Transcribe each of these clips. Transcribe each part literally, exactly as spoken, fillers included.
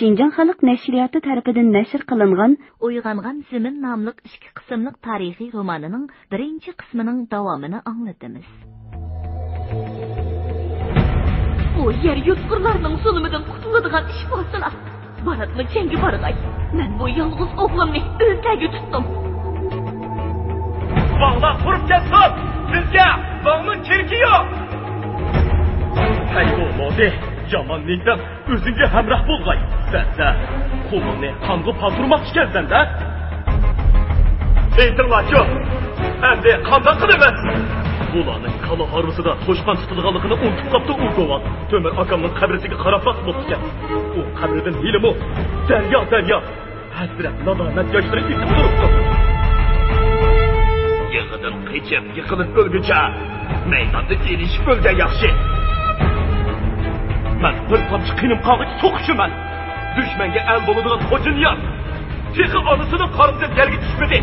شىنجاڭ خەلق نەشرىياتى تەرىپىدىن نەشر قىلىنغان ئويغانغان زېمىن ناملىق ئىككى قىسىملىق تارىخىي رومانىنىڭ بىرىنچى قىسمىنىڭ داۋامىنى ئاڭلىتىمىز. بۇ يەر يۇتقۇرلارنىڭ زۇلۇمىدىن قۇتۇلىدىغان ئىش بولسىلا، باراتمۇ جەڭگە بارغاي. مەن بۇ يالغۇز ئوغلۇمنى ئۆلتەرگە تۇتتۇم. ۋاڭلار قۇرۇپ كەتسۇن! بىزگە ۋاڭنىڭ كېرىكى يوق! ھەي، بۇ مودى، يامان نىيىتىڭ ئۆزۈڭگە ھەمراھ بولغاي. سەن، سەن قولۇڭنى قانغا پاتۇرماقچىكەنسەن-دە. ئېيتىڭلارچۇ، ئەمدى قانداق قىلىمىز؟ بۇلارنىڭ كالا ھارۋىسىدا توشقان تۇتىدىغانلىقىنى ئۇنتۇپ قاپتۇ ئۇ گوۋان. تۆمۈر ئاكامنىڭ قەبرىسىگە قاراپلا بوپتىكەن. ئۇ قەبرىدىن ھېلىمۇ دەريا، دەريا ھەسرەت، نادامەت ياشلىرى ئېقىپ تۇرۇپتۇ. يىغىدىن قېچىپ، يىقىلىپ ئۆلگۈچە، مەيداندا ئېلىشىپ ئۆلگەن ياخشى. مەن بىر تامچە قېنىم قانغىچە سوقۇشىمەن. دۈشمەنگە ئەل بولىدىغان خوجانىياز تېخى ئانىسىنىڭ قارنىدىن يەرگە چۈشمىدى.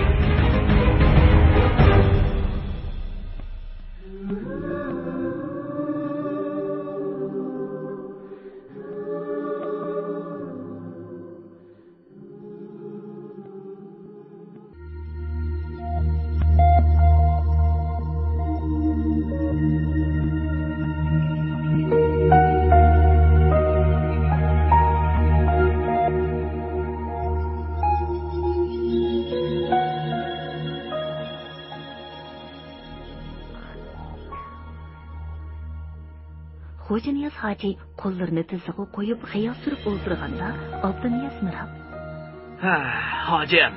خوجانىياز ھاجى قوللىرىنى تىزىغا قويۇپ خىيال سۈرۈپ ئولتۇرغاندا، ئابدۇنىياز مىراب: ھە، ھاجىم،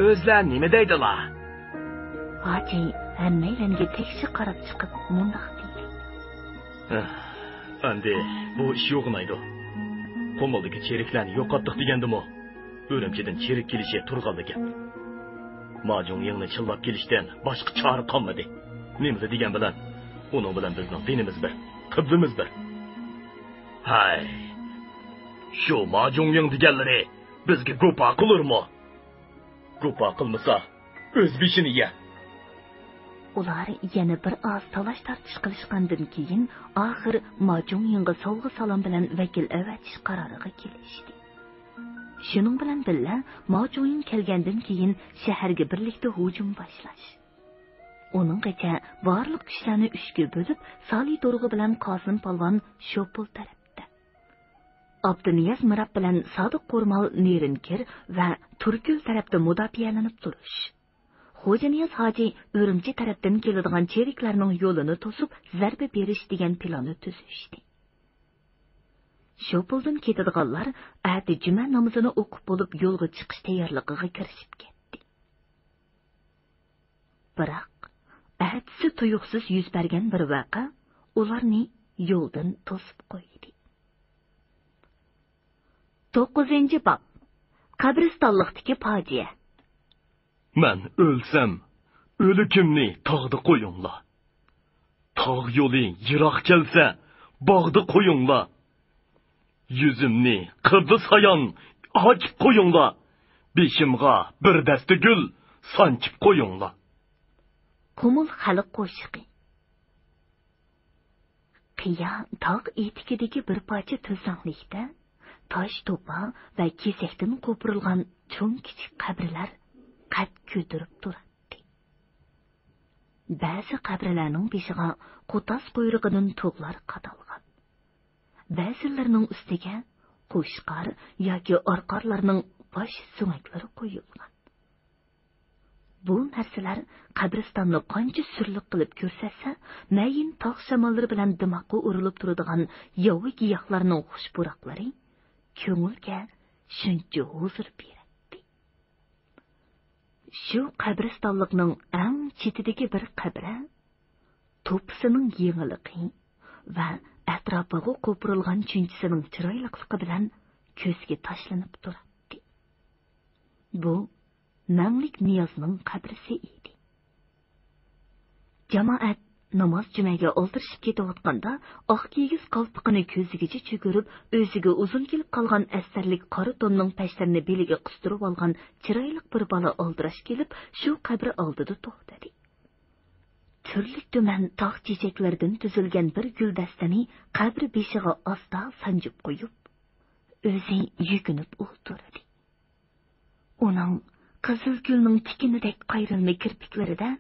ئۆزلەر نېمە دەيدىلا؟ ھاجى ھەممەيلەنگە تەكشى قاراپ چىقىپ مۇنداق دېدى: ھە، ئەمدى بۇ ئىش يوغىنايدۇ. قۇمۇلدىكى چېرىكلەرنى يوقاتتۇق دېگەندىمۇ، ئۈرۈمچىدىن چېرىك كېلىشى تۇرغانلا گەپ. ما جۇڭيىڭنى چىللاپ كېلىشتىن باشقا چارە قالمىدى. نېمىلا دېگەن بىلەن، ئۇنىڭ بىلەن بىزنىڭ دىنىمىز بىر، قىبلىمىز بىر. ھەي، شۇ ما جۇڭيىڭ دېگەنلىرى بىزگە گۇپا قىلۇرمۇ؟ گۇپا قىلمىسا، ئۆز بېشىنى يە. ئۇلار يەنە بىر ئاز تالاش-تارتىش قىلىشقاندىن كېيىن، ئاخىر ما جۇڭيىڭغا سوۋغا-سالام بىلەن ۋەكىل ئەۋەتىش قارارىغا كېلىشتى. شۇنىڭ بىلەن بىللە، ما جۇڭيىڭ كەلگەندىن كېيىن شەھەرگە بىرلىكتە ھۇجۇم باشلاش. ئۇنىڭغىچە بارلىق كۈچلەرنى ئۈچكە بۆلۈپ، سالى دورغا بىلەن قاسىم پالۋان شوپۇل تەرەپتە، ئابدۇنىياز مىراب بىلەن سادىق قورمال نېرىنكىر ۋە تۇركۈل تەرەپتە مۇداپىئەلىنىپ تۇرۇش. خوجانىياز ھاجى ئۈرۈمچى تەرەپتىن كېلىدىغان چېرىكلەرنىڭ يولىنى توسۇپ، زەربە بېرىش دېگەن پىلاننى تۈزۈشتى. شوپۇلدىن كېتىدىغانلار ئەتە جۈمە نامىزىنى ئوقۇپ بولۇپ، يولغا چىقىش تەييارلىقىغا كىرىشىپ كەتتى. بىراق، ئەتىسى تۇيۇقسىز يۈز بەرگەن بىر ۋەقە ئۇلارنى يولدىن توسۇپ قويدى. توققۇزىنچى باب. قەبرىستانلىقتىكى پاجىئە. مەن ئۆلسەم، ئۆلۈكۈمنى تاغدا قويۇڭلار. تاغ يولى يىراق كەلسە، باغدا قويۇڭلار. يۈزۈمنى قىردا سايان ئاچىپ قويۇڭلار. بېشىمغا بىر دەستە گۈل سانچىپ قويۇڭلار. قۇمۇل خەلق قوشىقى. قىيا تاغ ئېتىكىدىكى بىر پارچە تۈزلەڭلىكتە تاش توپا ۋە كېسەكتىن قوپۇرۇلغان چوڭ-كىچىك قەبرىلەر قەد كۆتۈرۈپ تۇراتتى. بەزى قەبرىلەرنىڭ بېشىغا قوتاس قۇيرۇقىدىن تۇغلار قادالغان. بەزىلىرىنىڭ ئۈستىگە قوچقار ياكى ئارقارلارنىڭ باش سۆڭەكلىرى قويۇلغان. بۇ نەرسىلەر قەبرىستاننى قانچە سۈرلۈك قىلىپ كۆرسەتسە، مەيىن تاغ شاماللىرى بىلەن دىماققا ئۇرۇلۇپ تۇرىدىغان ياۋا گىياھلارنىڭ خۇش پۇراقلىرى كۆڭۈلگە شۇنچە ھۇزۇر بېرەتتى. شۇ قەبرىستانلىقنىڭ ئەڭ چېتىدىكى بىر قەبرە توپىسىنىڭ يېڭىلىقى ۋە ئەتراپىغا قوپۇرۇلغان چۈنچىسىنىڭ چىرايلىقلىقى بىلەن كۆزگە تاشلىنىپ تۇراتتى. بۇ مەڭلىك نىيازنىڭ قەبرىسى ئىدى. جامائەت ناماز جۈمەگە ئولتۇرۇشۇپ كېتىۋاتقاندا، ئاق كىگىز قالپىقىنى كۆزىگىچە چۆكۈرۈپ، ئۆزىگە ئۇزۇن كېلىپ قالغان ئەستەرلىك قارا توننىڭ پەشلىرىنى بېلىگە قىستۇرۇۋالغان چىرايلىق بىر بالا ئالدىراش كېلىپ، شۇ قەبرە ئالدىدا توختىدى. تۈرلۈك-تۈمەن تاغ چېچەكلىرىدىن تۈزۈلگەن بىر گۈلدەستىنى قەبرە بېشىغا ئاستا سانجىپ قويۇپ، ئۆزى يۈكۈنۈپ ئولتۇردى. ئۇنىڭ قىزىل گۈلنىڭ تىكىنىدەك قايرىلما كىرپىكلىرىدە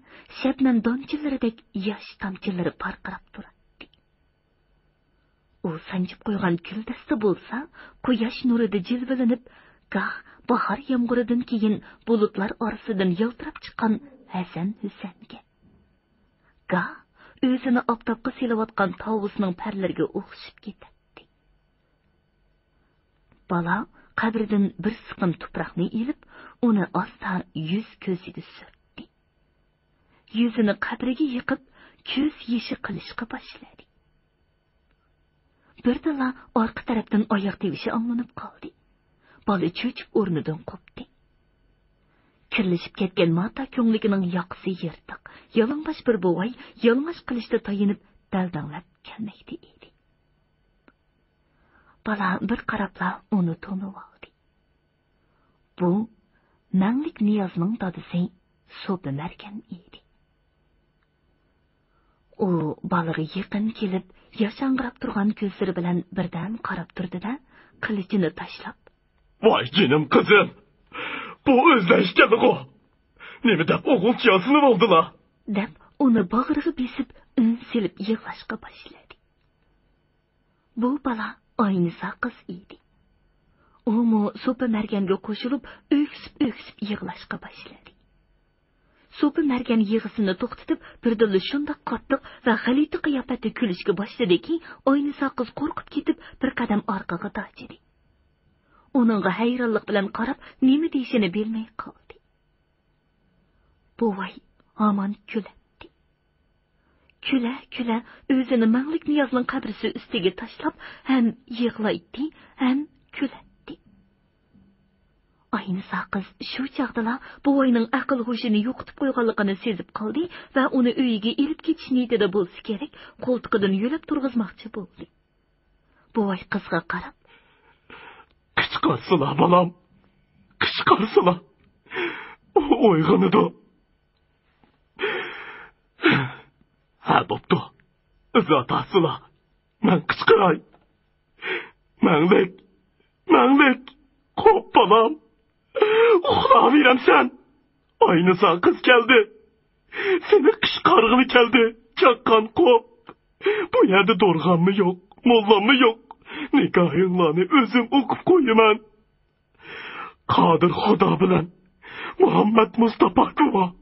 شەبنەم دانچىلىرىدەك ياش تامچىلىرى پارقىراپ تۇراتتى. ئۇ سانجىپ قويغان گۈلدەستە بولسا قۇياش نۇرىدا جىلۋىلىنىپ، گاھ باھار يامغۇرىدىن كېيىن بۇلۇتلار ئارىسىدىن يالتىراپ چىققان ھەسەن ھۈسەنگە، گاھ ئۆزىنى ئاپتاپقا سېلىۋاتقان تاۋۇزنىڭ پەرلىرىگە ئوخشىشىپ كېتەتتى. بالا قەبرىدىن بىر سىقىم تۇپراقنى ئېلىپ، ئۇنى ئاستا يۈز كۆزىگە سۈرتتى. يۈزىنى قەبرىگە يېقىپ، كۆز يېشى قىلىشقا باشلىدى. بىردىنلا ئارقا تەرەپتىن ئاياق تىۋىشى ئاڭلىنىپ قالدى. بالا چۆچۈپ ئورنىدىن قوپتى. كىرلىشىپ كەتكەن ماتا كۆڭلىكىنىڭ ياقىسى يىرتىق، يالىڭباش بىر بوۋاي يالىڭاچ قىلىچتا تايىنىپ دەلدەڭلەپ كەلمەكتە ئىدى. بالا بىر قاراپلا ئۇنى تونۇۋالدى. بۇ مەڭلىك نىيازنىڭ دادىسى سوپى مەرگەن ئىدى. ئۇ بالىغا يېقىن كېلىپ، ياشاڭغىراپ تۇرغان كۆزلىرى بىلەن بىردەم قاراپ تۇردى-دە، قىلىچىنى تاشلاپ، ۋاي جېنىم قىزىم، بۇ ئۆزلەشكەنغۇ؟ نېمە دەپ ئوغۇلچە ياسىنىۋالدىلا؟ دەپ ئۇنى باغرىغا بېسىپ، ئۈن سېلىپ يىغلاشقا باشلىدى. بۇ بالا ئاينىسا قىز ئىدى. ئۇمۇ سوپى مەرگەنگە قوشۇلۇپ، ئۆكسۈپ-ئۆكسۈپ يىغلاشقا باشلىدى. سوپى مەرگەن يىغىسىنى توختىتىپ، بىردىنلا شۇنداق قاتتىق ۋە غەلىتە قىياپەتتە كۈلۈشكە باشلىدىكى، ئاينىسا قىز قورقۇپ كېتىپ، بىر قەدەم ئارقىغا داجىدى. ئۇنىڭغا ھەيرانلىق بىلەن قاراپ، نېمە دېيىشىنى بىلمەي قالدى. بوۋاي ھامان كۈلەتتى. كۈلە-كۈلە ئۆزىنى مەڭلىك نىيازنىڭ قەبرىسى ئۈستىگە تاشلاپ، ھەم يىغلايتتى، ھەم كۈلەتتى. ئاينىسا قىز شۇ چاغدىلا بوۋاينىڭ ئەقىل-ھوشىنى يوقىتىپ قويغانلىقىنى سېزىپ قالدى ۋە ئۇنى ئۆيىگە ئېلىپ كېتىش نىيىتىدە بولسا كېرەك، قولتۇقىدىن يۆلەپ تۇرغۇزماقچى بولدى. بوۋاي قىزغا قاراپ، قىچقارسىلا، بالام، قىچقارسىلا، ئۇ ئويغىنىدۇ. ھە، بوپتۇ. ئىزا تارتسىلا، مەن قىچقىراي. مەڭلىك، مەڭلىك، قوپ، بالام. ئۇخلاۋېرەمسەن. ئاينىسا قىز كەلدى. سېنى قىچقارغىلى كەلدى، چاققان قوپ. بۇ يەردە دورغاممۇ يوق، موللاممۇ يوق. نىكاھىڭلارنى ئۆزۈم ئوقۇپ قويىمەن. قادىر خۇدا بىلەن مۇھەممەد مۇستاپا گۇۋاھ.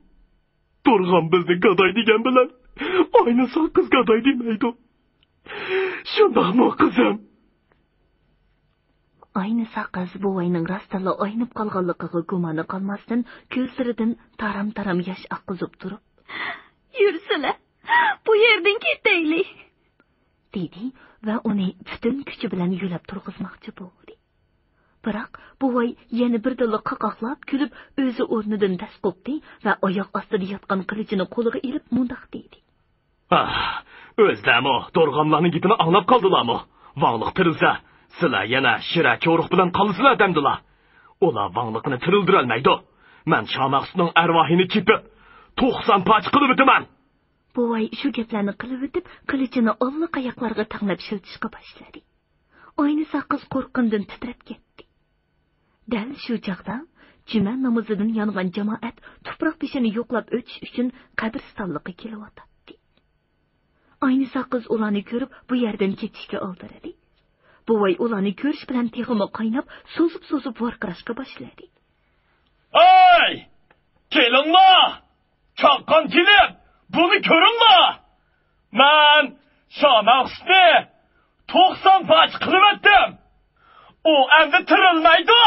تۇرغان بىزنى گاداي دېگەن بىلەن ئاينىسا قىز گاداي دېمەيدۇ. شۇنداقمۇ، قىزىم؟ ئاينىسا قىز بوۋاينىڭ راستتىنلا ئاينىپ قالغانلىقىغا گۇمانى قالماستىن، كۆزلىرىدىن تارام-تارام ياش ئاققۇزۇپ تۇرۇپ، يۈرسىلە، بۇ يەردىن كېتەيلى، دېدى ۋە ئۇنى پۈتۈن كۈچى بىلەن يۆلەپ تۇرغۇزماقچى بولدى. بىراق بوۋاي يەنە بىردىنلا قاقاقلاپ كۈلۈپ، ئۆزى ئورنىدىن دەس قوپتى ۋە ئاياغ ئاستىدا ياتقان قىلىچىنى قولىغا ئېلىپ مۇنداق دېدى. ئاھ، ئۆزلەرمۇ دورغاملارنىڭ گېپىنى ئاڭلاپ قالدىلارمۇ؟ ۋاڭلىق تىرىلسە، سىلەر يەنە شىرە چورۇق بىلەن قالىسىلەر دەمدىلا؟ ئۇلار ۋاڭلىقنى تىرىلدۈرەلمەيدۇ. مەن شامەخسۇتنىڭ ئەرۋاھىنى كېپىپ، توقسان پارچە قىلىۋېتىمەن. بوۋاي شۇ گەپلەرنى قىلىۋېتىپ، قىلىچىنى ئاللىقاياقلارغا تەڭلەپ شىلتىشقا باشلىدى. ئاينىسا قىز قورققىنىدىن تىترەپ كەتتى. دەل شۇ چاغدا جۈمە نامىزىدىن يانغان جامائەت تۇپراق بېشىنى يوقلاپ ئۆتۈش ئۈچۈن قەبرىستانلىققا كېلىۋاتاتتى. ئاينىسا قىز ئۇلارنى كۆرۈپ، بۇ يەردىن كېتىشكە ئالدىرىدى. بوۋاي ئۇلارنى كۆرۈش بىلەن تېخىمۇ قايناپ، سوزۇپ-سوزۇپ ۋارقىراشقا باشلىدى. ھەي! كېلىڭلار! چاققان كېلىپ، بۇنى كۆرۈڭلار! مەن شامەخسۇتنى توقسان پارچە قىلىۋەتتىم. ئۇ ئەمدى تىرىلمەيدۇ!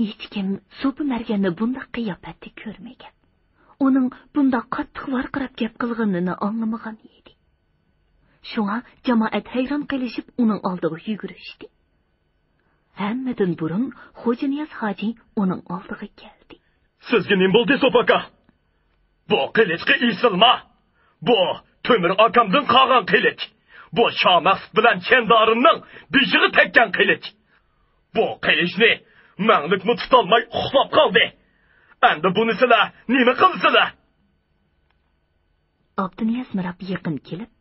ھېچكىم سوپى مەرگەننى بۇنداق قىياپەتتە كۆرمىگەن. ئۇنىڭ بۇنداق قاتتىق ۋارقىراپ گەپ قىلغىنىنى ئاڭلىمىغان ئىدى. شۇڭا جامائەت ھەيران قېلىشىپ ئۇنىڭ ئالدىغا يۈگۈرۈشتى. ھەممىدىن بۇرۇن خوجانىياز ھاجى ئۇنىڭ ئالدىغا كەلدى. سىزگە نېمە بولدى، سوپى ئاكا؟ بۇ قىلىچقا ئېسىلما! بۇ تۆمۈر ئاكامدىن قالغان قىلىچ! بۇ شامەخسۇت بىلەن چەندارىمنىڭ بېشىغا تەگكەن قىلىچ! بۇ قىلىچنى مەڭلىكمۇ تۇتالماي ئۇخلاپ قالدى! ئەمدى بۇنى سىلەر نېمە قىلىسىلەر؟ ئابدۇنىياز مىراب يېقىن كېلىپ،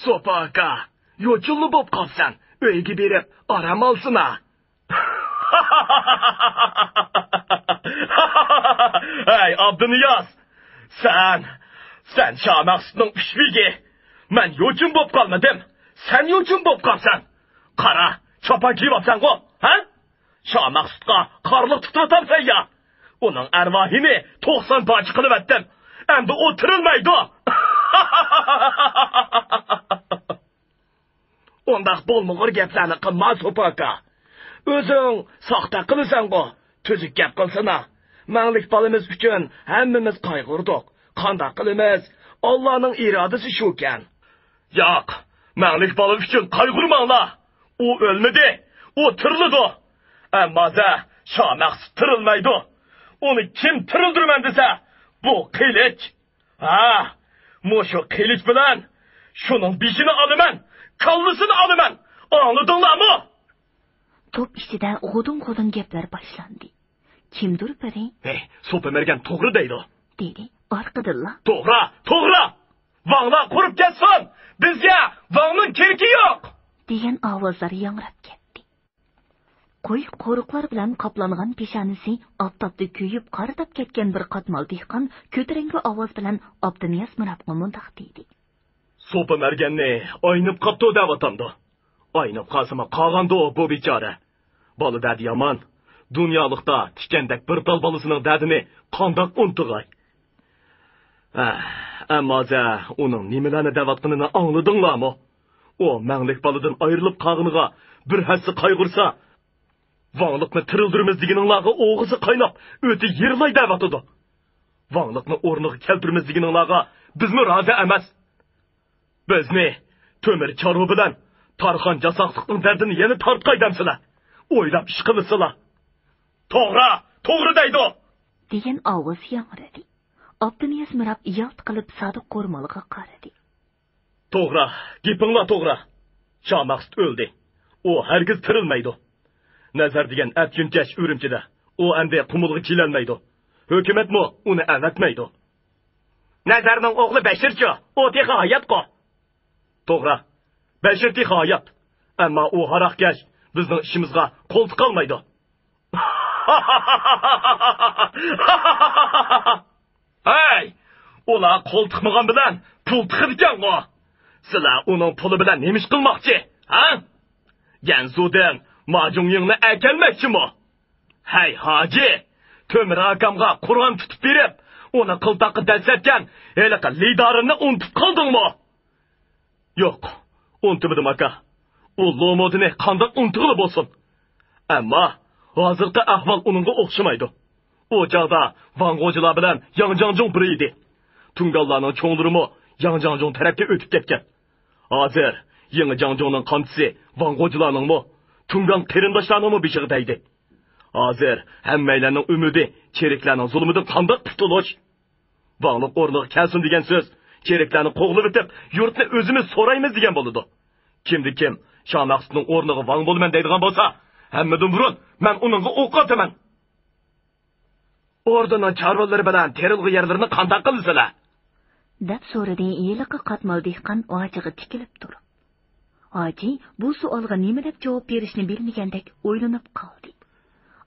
سوپى ئاكا، يوچۇنلا بوپ قاپسەن. ئۆيگە بېرىپ ئارام ئالسىنا. ھەي، ئابدۇنىياز! سەن، سەن شامەخسۇتنىڭ ئۈچ بېگى. مەن يوچۇن بوپ قالمىدىم. سەن يوچۇن بوپ قاپسەن. قارا، چاپان كىيىۋاپسەنغۇ، ھە؟ شامەخسۇتقا قارلىق تۇتۇۋاتامسەن يا؟ ئۇنىڭ ئەرۋاھىنى توقسان پارچە قىلىۋەتتىم. ئەمدى ئۇ تىرىلمەيدۇ. ئۇنداق بولمىغۇر گەپلەرنى قىلما، سوپا ئاكا. ئۆزۈڭ ساختا قىلىسەنغۇ. تۈزۈك گەپ قىلسىنا. مەڭلىك بالىمىز ئۈچۈن ھەممىمىز قايغۇردۇق. قانداق قىلىمىز؟ ئاللانىڭ ئىرادىسى شۇكەن. ياق، مەڭلىك بالا ئۈچۈن قايغۇرماڭلار. ئۇ ئۆلمىدى، ئۇ تىرىلىدۇ. ئەمما زە، شامەخسۇت تىرىلمەيدۇ. ئۇنى كىم تىرىلدۈرىمەن دېسە، بۇ قىلىچ. ھا، مۇشۇ قىلىچ بىلەن شۇنىڭ بېشىنى ئالىمەن، كاللىسىنى ئالىمەن. ئاڭلىدىڭلارمۇ؟ توپ ئىچىدە غۇدۇڭ-غۇدۇڭ گەپلەر باشلاندى. كىمدۇر بىرى، ھەي، سوپى مەرگەن توغرا دەيدۇ، دېدى ئارقىدىنلا. توغرا، توغرا! ۋاڭلار قۇرۇپ كەتسۇن! بىزگە ۋاڭنىڭ كېرىكى يوق! دېگەن ئاۋازلار ياڭراپ كەتتى. قوي قورۇقلار بىلەن قاپلانغان پېشانىسى ئاپتاپتا كۆيۈپ قارىداپ كەتكەن بىر قاتمال دېھقان كۆتۈرەڭگۈ ئاۋاز بىلەن ئابدۇنىياز مىرابقا مۇنداق دېدى. سوپى مەرگەننى ئاينىپ قاپتۇ دەۋاتامدۇ؟ ئاينىپ قالسىمۇ قالغاندۇ بۇ بىچارە؟ بالا دەردى يامان. دۇنيالىقتا تىكەندەك بىر تال بالىسىنىڭ دەردىنى قانداق ئۇنتۇغاي؟ ھە، ئەمما زە ئۇنىڭ نېمىلەرنى دەۋاتقىنىنى ئاڭلىدىڭلارمۇ؟ ئۇ مەڭلىك بالىدىن ئايرىلىپ قالغىنىغا بىر ھەسسە قايغۇرسا، ۋاڭلىقنى تىرىلدۈرىمىز دېگىنىڭلارغا ئوغىسى قايناپ، ئۆتى يېرىلاي دەۋاتىدۇ. ۋاڭلىقنى ئورنىغا كەلتۈرىمىز دېگىنىڭلارغا بىزمۇ رازى ئەمەس. بىزنى تۆمۈر چارۋا بىلەن تارخان جاساقلىقنىڭ دەردىنى يەنە تارتقاي دەمسىلە؟ ئويلاپ ئىش قىلىسىلا. توغرا، توغرا دەيدۇ! دېگەن ئاۋاز ياڭرىدى. ئابدۇنىياز مىراب يالت قىلىپ سادىق قورمالغا قارىدى. توغرا، گېپىڭلار توغرا. شامەخسۇت ئۆلدى. ئۇ ھەرگىز تىرىلمەيدۇ. نەزەر دېگەن ئەت يۆنكەش ئۈرۈمچىدە. ئۇ ئەمدى قۇمۇلغا كېلەلمەيدۇ. ھۆكۈمەتمۇ ئۇنى ئەۋەتمەيدۇ. نەزەرنىڭ ئوغلى بەشىرچۇ؟ ئۇ تېخى ھاياتقۇ؟ توغرا. بەشىر تېخى ھايات. ئەمما ئۇ ھاراقكەش، بىزنىڭ ئىشىمىزغا قول تىقالمايدۇ. ھەي! ئۇلار قول تىقمىغان بىلەن پۇل تىقىدىكەنغۇ؟ سىلەر ئۇنىڭ پۇلى بىلەن نېمە ئىش قىلماقچى؟ ھە؟ گەنزۇدىن ماجۇڭيىڭنى ئەكەلمەكچىمۇ؟ ھەي ھاجى! تۆمۈر ئاكامغا قۇرئان تۇتۇپ بېرىپ، ئۇنى قىلتاققا دەسسەتكەن ھېلىقى لىدارىنى ئۇنتۇپ قالدىڭمۇ؟ يوق، ئۇنتۇمىدىم ئاكا. ئۇ لومودىنى قانداق ئۇنتۇغىلى بولسۇن؟ ئەمما ھازىرقى ئەھۋال ئۇنىڭغا ئوخشىمايدۇ. ئۇ چاغدا ۋاڭ غوجىلار بىلەن ياڭ جاڭجۇڭ بىر ئىدى. تۇڭگانلارنىڭ چوڭلىرىمۇ ياڭ جاڭجۇڭ تەرەپكە ئۆتۈپ كەتكەن. ھازىر يېڭى جاڭجۇڭنىڭ قامچىسى ۋاڭ غوجىلارنىڭمۇ، تۇڭگان قېرىنداشلارنىڭمۇ بېشىغا تەگدى. ھازىر ھەممەيلەننىڭ ئۈمىدى چېرىكلەرنىڭ زۇلۇمىدىن قانداق قۇتۇلۇش؟ ۋاڭلىق ئورنىغا كەلسۇن دېگەن سۆز، چېرىكلەرنى قوغلىۋېتىپ، يۇرتنى ئۆزىمىز سورايمىز دېگەن بولىدۇ. كىمدە كىم شامەخسۇتنىڭ ئورنىغا ۋاڭ بولىمەن دەيدىغان بولسا، ھەممىدىن بۇرۇن مەن ئۇنىڭغا ئوق ئاتىمەن. ئوردىنىڭ چارۋىلىرى بىلەن تېرىلغۇ يەرلىرىنى قانداق قىلىسىلەر؟ دەپ سورىدى ھېلىقى قاتمال دېھقان ھاجىغا تىكىلىپ تۇرۇپ. ھاجى بۇ سوئالغا نېمە دەپ جاۋاب بېرىشنى بىلمىگەندەك ئويلىنىپ قالدى.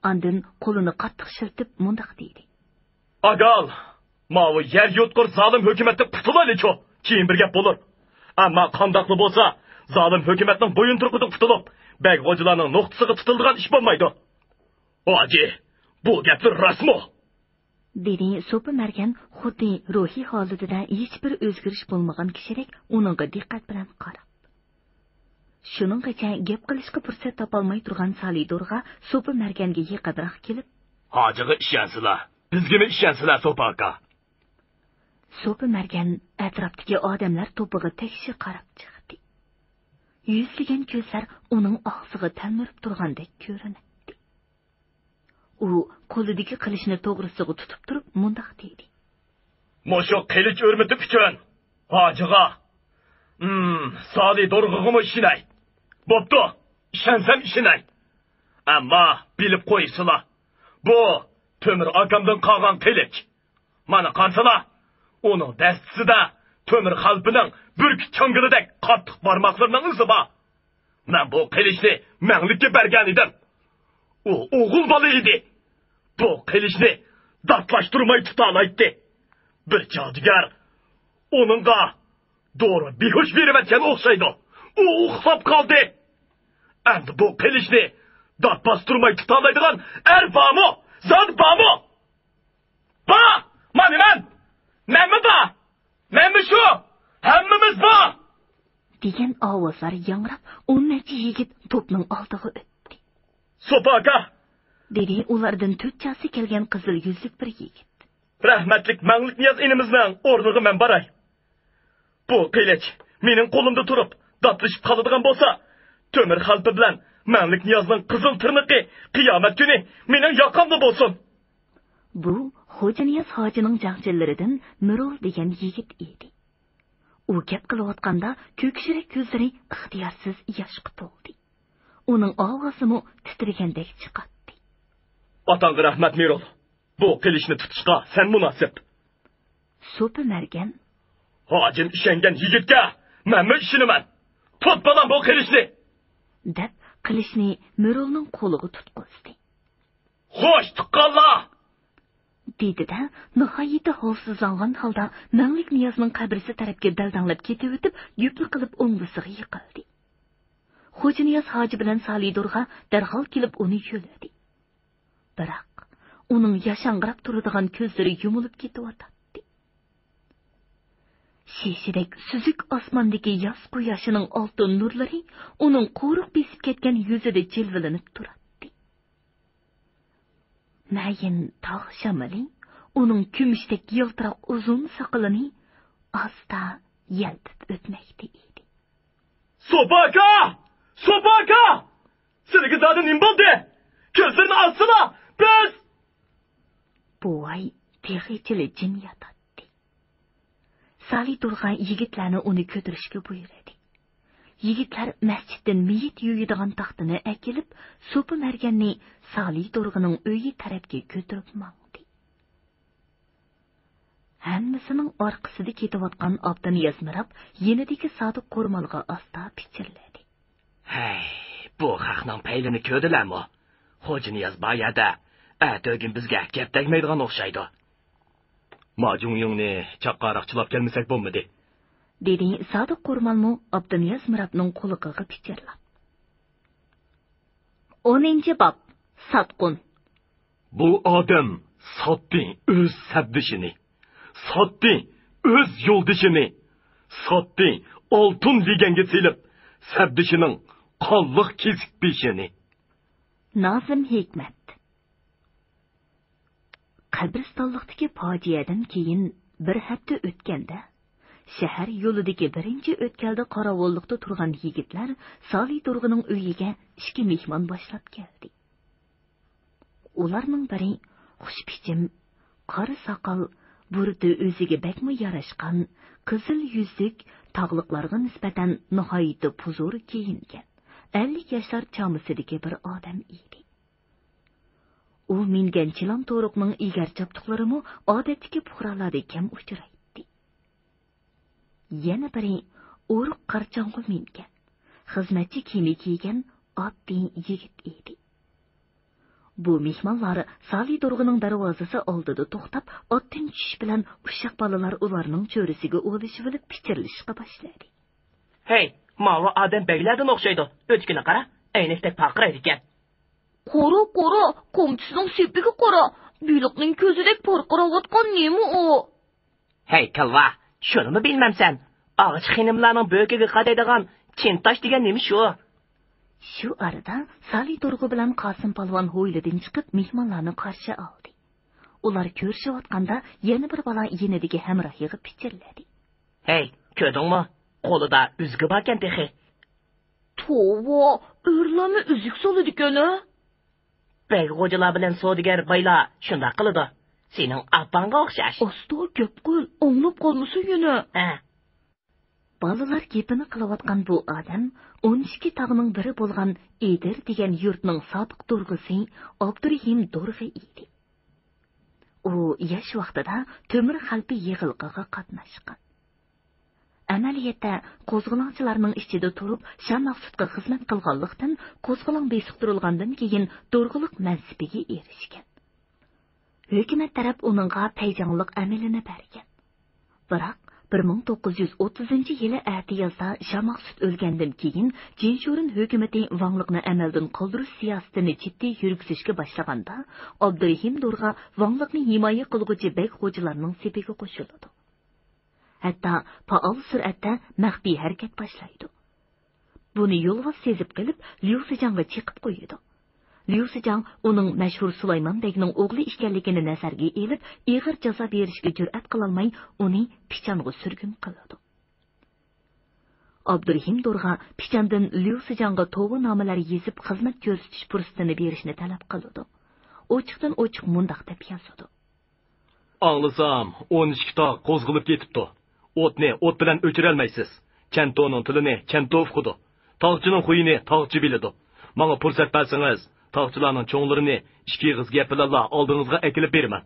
ئاندىن قولىنى قاتتىق شىلتىپ مۇنداق دېدى. ئاگال، ماۋۇ يەر يۇتقۇر زالىم ھۆكۈمەتتىن قۇتۇلايلىچۇ، كېيىن بىر گەپ بولۇر. ئەمما قانداقلا بولسا، زالىم ھۆكۈمەتنىڭ بويۇنتۇرۇقىدىن قۇتۇلۇپ، بەگ غوجىلارنىڭ نوختىسىغا تۇتۇلىدىغان ئىش بولمايدۇ. ھاجى، بۇ گەپلەر راستمۇ؟ دېدى سوپى مەرگەن خۇددى روھىي ھالىتىدە ھېچبىر ئۆزگىرىش بولمىغان كىشىدەك ئۇنىڭغا دىققەت بىلەن قاراپ. شۇنىڭغىچە گەپ قىلىشقا پۇرسەت تاپالماي تۇرغان سالىدورغا سوپى مەرگەنگە يېقىنراق كېلىپ، ھاجىغا ئىشەنسىلا، بىزگىمۇ ئىشەنسىلا، سوپى ئاكا. سوپى مەرگەن ئەتراپتىكى ئادەملەر توپىغا تەكشى قاراپ چىقتى. يۈزلىگەن كۆزلەر ئۇنىڭ ئاغزىغا تەلمۈرۈپ تۇرغاندەك كۆرۈنەتتى. ئۇ قولىدىكى قىلىچنى توغرىسىغا تۇتۇپ تۇرۇپ مۇنداق دېدى. مۇشۇ قىلىچ ھۆرمىتى ئۈچۈن ھاجىغا، ھىم، سالىدورغىغىمۇ ئىشىنەي. بوپتۇ، ئىشەنسەم ئىشىنەي. ئەمما بىلىپ قويسىلا، بۇ تۆمۈر ئاكامدىن قالغان قىلىچ. مانا قارىسىلا، ئۇنىڭ دەستىسىدە تۆمۈر خەلپىنىڭ بۈركۈت چاڭگىلىدەك قاتتىق بارماقلىرىنىڭ ئىزى بار. مەن بۇ قىلىچنى مەڭلىككە بەرگەن ئىدىم. ئۇ ئوغۇل بالا ئىدى. بۇ قىلىچنى داتلاشتۇرماي تۇتالايتتى. بىر جادۇگەر ئۇنىڭغا دورا بىھوش بېرىۋەتكەن ئوخشايدۇ. ئۇ ئۇخلاپ قالدى. ئەمدى بۇ قىلىچنى دات باستۇرماي تۇتالايدىغان ئەر بارمۇ؟ زادى بارمۇ؟ بار! مانا مەن! مەنمۇ بار! مەنمۇ شۇ! ھەممىمىز بار! دېگەن ئاۋازلار ياڭراپ، ئون نەچچە يىگىت توپنىڭ ئالدىغا ئۆتتى. سوپا ئاكا! دېدى ئۇلاردىن تۆت چاسى كەلگەن قىزىل يۈزلۈك بىر يىگىت. رەھمەتلىك مەڭلىك نىياز ئىنىمىزنىڭ ئورنىغا مەن باراي. بۇ قىلىچ مېنىڭ قولۇمدا تۇرۇپ داتلىشىپ قالىدىغان بولسا، تۆمۈر خەلپە بىلەن مەڭلىك نىيازنىڭ قىزىل تىرنىقى قىيامەت كۈنى مېنىڭ ياقامدا بولسۇن. بۇ خوجانىياز ھاجىنىڭ جەڭچىلىرىدىن مىرول دېگەن يىگىت ئىدى. ئۇ گەپ قىلىۋاتقاندا كۆكشىرەك كۆزلىرى ئىختىيارسىز ياشقا تولدى. ئۇنىڭ ئاۋازىمۇ تىترىگەندەك چىقاتتى. ئاتاڭغا رەھمەت، مىرول. بۇ قىلىچنى تۇتۇشقا سەن مۇناسىپ. سوپى مەرگەن. ھاجىم ئىشەنگەن يىگىتكە مەنمۇ ئىشىنىمەن. تۇت، بالام، بۇ قىلىچنى! دەپ، قىلىچنى مىرولنىڭ قولىغا تۇتقۇزدى. خوش، تۇغقانلار! دېدى-دە، ناھايىتى ھالسىزلانغان ھالدا مەڭلىك نىيازنىڭ قەبرىسى تەرەپكە دەلدەڭلەپ كېتىۋېتىپ، يۈپلا قىلىپ ئوڭدىسىغا يىقىلدى. خوجانىياز ھاجى بىلەن سالى دورغا دەرھال كېلىپ ئۇنى يۆلىدى. بىراق، ئۇنىڭ ياشاڭغىراپ تۇرىدىغان كۆزلىرى يۇمۇلۇپ كېتىۋاتاتتى. شېشىدەك سۈزۈك ئاسماندىكى ياز قۇياشىنىڭ ئالتۇن نۇرلىرى ئۇنىڭ قورۇق بېسىپ كەتكەن يۈزىدە جىلۋىلىنىپ تۇراتتى. مەيىن تاغ شامىلى ئۇنىڭ كۈمۈشتەك يالتىراق ئۇزۇن ساقىلىنى ئاستا يەلپۈپ ئۆتمەكتە ئىدى. سوپا ئاكا! سوپا ئاكا! سىلىگە زادى نېمە بولدى؟ كۆزلىرىنى ئاچسىلا، بىز... بوۋاي تېخىچىلا جىم ياتاتتى. سالى تۇرغان يىگىتلەرنى ئۇنى كۆتۈرۈشكە بۇيرۇدى. يىگىتلەر مەسچىتتىن مېيىت يۇيىدىغان تاختىنى ئەكېلىپ، سوپى مەرگەننى سالى تۇرغىنىڭ ئۆيى تەرەپكە كۆتۈرۈپ ماڭدى. ھەممىسىنىڭ ئارقىسىدا كېتىۋاتقان ئابدۇنىياز مىراب يېنىدىكى سادىق قورمالغا ئاستا پىچىرلىدى. ھەي، بۇ خەقنىڭ پەيلىنى كۆردىلەرمۇ؟ خوجانىياز بار يەردە ئەتىگۈن بىزگە گەپ تەگمەيدىغان ئوخشايدۇ. ما جۇڭيۇڭنى چاققانراق چىلاپ كەلمىسەك بولمىدى. دېدى سادىق قورمالمۇ ئابدۇنىياز مىرابنىڭ قۇلىقىغا پىچىرلاپ. ئونىنچى باب، ساتقۇن. بۇ ئادەم ساتتى ئۆز سەپدىشىنى، ساتتى ئۆز يولدىشىنى، ساتتى ئالتۇن لېگەنگە سېلىپ سەپدىشىنىڭ قانلىق كېسىك بېشىنى. نازىم ھېكمەت. قەبرىستانلىقتىكى پاجىئەدىن كېيىن بىر ھەپتە ئۆتكەندە، شەھەر يولىدىكى بىرىنچى ئۆتكەلدە قاراۋۇللۇقتا تۇرغان يىگىتلەر سالى تۇرغىنىڭ ئۆيىگە ئىككى مېھمان باشلاپ كەلدى. ئۇلارنىڭ بىرى خۇش پىچىم، قارا ساقال، بۇرۇتى ئۆزىگە بەكمۇ ياراشقان، قىزىل يۈزلۈك، تاغلىقلارغا نىسبەتەن ناھايىتى پۇزۇر كىيىنگەن، ئەللىك ياشلار چامىسىدىكى بىر ئادەم ئىدى. ئۇ مىنگەن چىلان تورۇقنىڭ ئېگەر چاپتۇقلىرىمۇ ئادەتتىكى پۇقرالاردەك كەم ئۇچرايتتى. يەنە بىرى ئورۇق قارچاڭغا مىنگەن، خىزمەتچى كىيىمى كىيگەن ئاددىي يىگىت ئىدى. بۇ مېھمانلار سالى تورغىنىڭ دەرۋازىسى ئالدىدا توختاپ، ئاتتىن چۈشۈش بىلەن ئۇششاق بالىلار ئۇلارنىڭ چۆرىسىگە ئولىشىۋېلىپ پىچىرلىشىشقا باشلىدى. ھەي، ماۋۇ ئادەم بەگلەردىن ئوخشايدۇ. ئۆتۈكىنى قارا، ئەينەكتەك پارقىرايدىكەن. قارا، قارا، قامچىسىنىڭ سېپىگە قارا، بېلىقنىڭ كۆزىدەك پارقىراۋاتقان نېمە ئۇ؟ ھەي، كالۋا، شۇنىمۇ بىلمەمسەن؟ ئاغىچ خېنىملارنىڭ بۆكىگە قادايدىغان چىنتاش دېگەن نېمە شۇ؟ شۇ ئارىدا سالى تورغۇ بىلەن قاسىم پالۋان ھويلىدىن چىقىپ، مېھمانلارنى قارشى ئالدى. ئۇلار كۆرۈشۈۋاتقاندا، يەنە بىر بالا يېنىدىكى ھەمراھىغا پىچىرلىدى. ھەي، كۆردۈڭمۇ؟ قولىدا ئۈزۈكى باركەن تېخى. توۋا، ئۆرلەرمۇ ئۈزۈك سالىدىكەن ھە؟ بەگ غوجىلار بىلەن سودىگەر بايلار شۇنداق قىلىدۇ. سېنىڭ ئاپاڭغا ئوخشاش. ئاستا گەپ قىل، ئاڭلاپ قالمىسۇن يەنە. ھە. بالىلار گېپىنى قىلىۋاتقان بۇ ئادەم ئون ئىككى تاغنىڭ بىرى بولغان ئېدىر دېگەن يۇرتنىڭ سابىق دورغىسى ئابدۇرېھىم دورغا ئىدى. ئۇ ياش ۋاقتىدا تۆمۈر خەلپە يىغىلغىغا قاتناشقان. ئەمەلىيەتتە قوزغىلاڭچىلارنىڭ ئىچىدە تۇرۇپ شا مەخسۇتقا خىزمەت قىلغانلىقتىن، قوزغىلاڭ بېسىقتۇرۇلغاندىن كېيىن دورغىلىق مەنسىپىگە ئېرىشكەن. ھۆكۈمەت تەرەپ ئۇنىڭغا پەيجاڭلىق ئەمىلىنى بەرگەن. بىراق، بىر مىڭ توققۇز يۈز ئوتتۇزىنچى يىلى ئەتىيازدا شا ماقسۇت ئۆلگەندىن كېيىن، جىنشۇرېن ھۆكۈمىتى ۋاڭلىقنى ئەمەلدىن قالدۇرۇش سىياسىتىنى جىددىي يۈرگۈزۈشكە باشلىغاندا، ئابدۇرېھىم دورغا ۋاڭلىقنى ھىمايە قىلغۇچى بەگ خوجىلارنىڭ سېپىگە قوشۇلىدۇ. ھەتتا پائال سۈرئەتتە مەخپىي ھەرىكەت باشلايدۇ. بۇنى يولۋاس سېزىپ قېلىپ، ليۇ سىجاڭغا چېقىپ قويىدۇ. ليۇ سىجاڭ ئۇنىڭ مەشھۇر سۇلايمان بەگنىڭ ئوغلى ئىكەنلىكىنى نەزەرگە ئېلىپ، ئېغىر جازا بېرىشكە جۈرئەت قىلالماي، ئۇنى پىچانغا سۈرگۈن قىلىدۇ. ئابدۇرېھىم دورغا پىچاندىن ليۇ سىجاڭغا توۋا نامىلەر يېزىپ، خىزمەت كۆرسىتىش پۇرسىتىنى بېرىشنى تەلەپ قىلىدۇ. ئوچۇقتىن ئوچۇق مۇنداق دەپ يازىدۇ. ئاڭلىسام، ئون ئىككى تاغ قوزغىلىپ كېتىپتۇ. ئوتنى ئوت بىلەن ئۆچۈرەلمەيسىز. كەنتونىڭ تىلىنى كەنتو ئۇقىدۇ. تاغچىنىڭ خۇيىنى تاغچى بىلىدۇ. ماڭا پۇرسەت بەرسىڭىز، تاغچىلارنىڭ چوڭلىرىنى ئىككى ئېغىز گەپ بىلەنلا ئالدىڭىزغا ئەكېلىپ بېرىمەن.